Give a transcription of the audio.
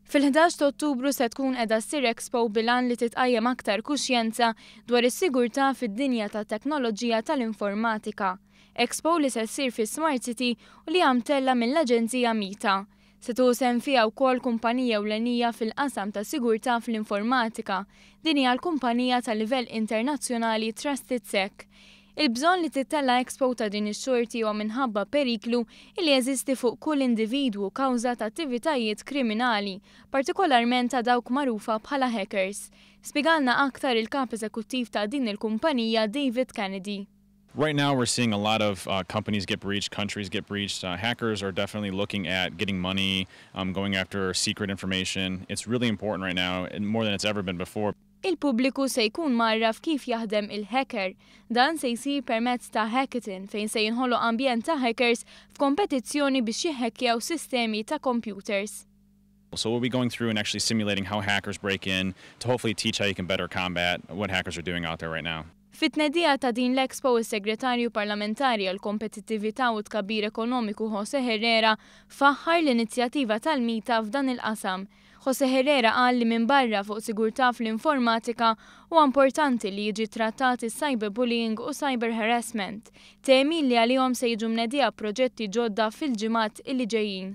Fil-11 ta' Ottubru se tkun qiegħda ssir Expo bil-għan li titqajjem aktar kuxjenza dwar is-sigurtà fid-dinja tat-teknoloġija tal-informatika. Expo li se ssir fi Smart City u li hija mtella' mill-Aġenzija MITA. Se tieħu sehem fiha wkoll kumpanija ewlenija fil-qasam ta' sigurtà fl-informatika. Din hija l-kumpanija ta' livell internazzjonali Trusted Sec. Il-bżonn li tittella' Expo ta' din ix-xorti huwa minħabba periklu li jeżisti fuq kull individwu kawża ta' attivitajiet kriminali, partikolarment ta' dawk magħrufa bħala hackers. Spjegalna aktar il-Kap Eżekuttiv ta' din il-kumpanija David Kennedy. Right now we're seeing a lot of companies get breached, countries get breached. Hackers are definitely looking at getting money, going after secret information. It's really important right now, more than it's ever been before. Il-pubbliku se jkun mgħarraf kif jaħdem il-hacker. Dan se jsir permezz ta' hackathon fejn se jinħoloq ambjent ta' hackers f'kompetizzjoni biex jihhekkjaw sistemi ta' computers. So we'll be going through and actually simulating how hackers break in to hopefully teach how you can better combat what hackers are doing out there right now. Fit-tnedija ta' din l-Expo is-Segretarju Parlamentari għal Kompetittività u Tkabbir Ekonomiku Jose Herrera faħħar l-inizjattiva tal-MITA f'dan il-qasam. Jose Herrera qal li minbarra fuq sigurtà fl-informatika huwa importanti li jiġi trattat is-cyberbullying u cyber harassment, temi li għalihom se jiġu mnedija proġetti ġodda fil-ġimgħat illi ġejjin.